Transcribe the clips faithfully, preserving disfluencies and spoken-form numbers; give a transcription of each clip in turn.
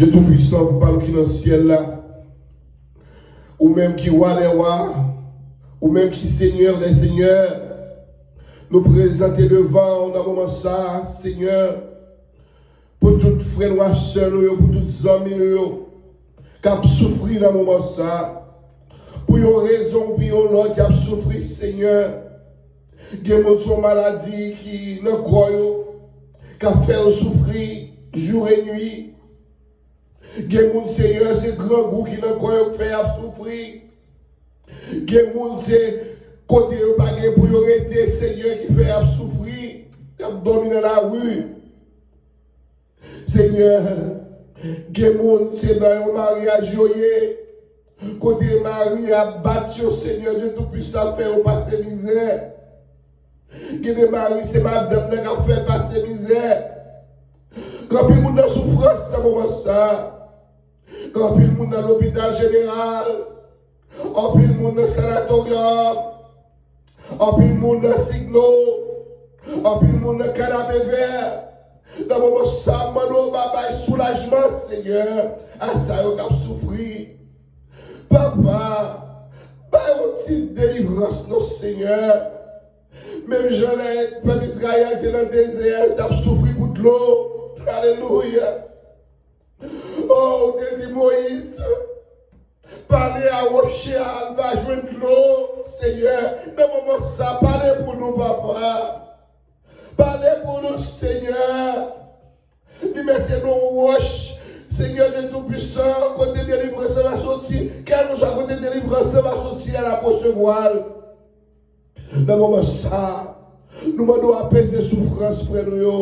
Dye Toupisan, Papa nou ki nan syèl la, ou menm ki Wa dè wa, ou menm ki Senyè dè senyè, nou prezante devan w nan moman sa a, Senyè, pou tout frè nou ak sè nou yo, pou tout zanmi nou yo k ap soufri nan moman sa a, pou yon rezon oubyen yon lòt, y ap soufri, Senyè. Gen moun se yon maladi ki nan kò yo, k ap fè yo soufri jou e nwi. Gen moun, Senyè, se grangou ki nan kò yo k fè y ap soufri. Gen moun, se kote yo pa gen pou yo rete, Senyè, ki fè y ap soufri, y ap dòmi nan lari. Senyè, gen moun, se nan yon maryaj yo ye, kote mari ap bat yo, Senyè Dye Toupisan, ap fè yo pase mizè. Gen de mari, se madanm nan k ap fè l pase mizè. Gen anpil moun nan soufrans nan moman sa a. Gen anpil moun nan lopital jeneral. Anpil moun nan sanatoryòm. Anpil moun nan Signo. Anpil moun nan Kanapevè. Nan moman sa a, m mande w ba bay soulajman, Senyè, a sa yo k ap soufri. Papa, bay yon ti delivrans, non, Senyè. Menm jan lè pèp Izrayèl te nan dezè a, yo t ap soufri pou dlo. Alelouya. Oh, ou te di Moyiz, pale a woche a, l va jwenn dlo, Senyè. Nan moman sa, pale pou nou, Papa. Pale pou nou, Senyè. Li men se nou wòch, Senyè Dye Toupisan, kote delivrans la va soti, kèlkeswa kote delivrans la va soti, al ap resevwa l. Nan moman sa, nou mande w apeze soufrans frè nou yo.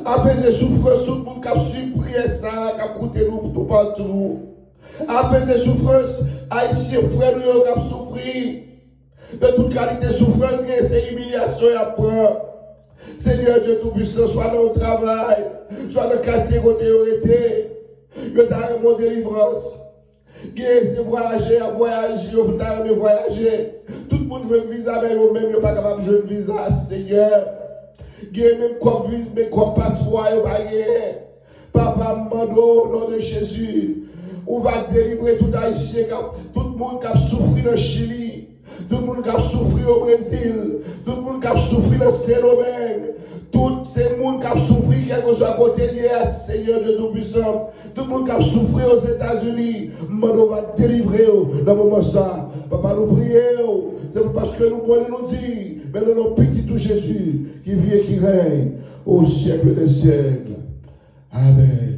Apeze soufrans tout moun k ap swiv priyè sa a, k ap koute nou toupatou. Apeze soufrans Ayisyen frè nou yo k ap soufri. De tout kalite soufrans gen, se imilyasyon y ap pran. Senyè Dye Toupisan, swa nan yon travay, swa nan katye kote yo rete, yo ta renmen yon delivrans. Gen se vwayaje, y ap vwayaje, yo ta renmen vwayaje. Tout moun jwenn viza, men yo menm yo pa kapab jwenn viza, Senyè. Gen menm kòb vi-, men kòb paspò a yo pa genyen. Papa, m mande w, o non de Jezi, ou va delivre tout Ayisyen k ap, tout moun k ap soufri nan Chili, tout moun k ap soufri o Brezil, tout moun k ap soufri nan Sendomeng, tout se moun k ap soufri kèlkeswa kote l ye a, Senyè Dye Toupisan, tout moun k ap soufri Ozetazini, m mande w va delivre yo nan moman sa. Papa, nou priye w, se pa paske nou konnen nou di, men nan non pitit ou Jezi, ki viv e ki rèy o syèk dè syèk. Amèn.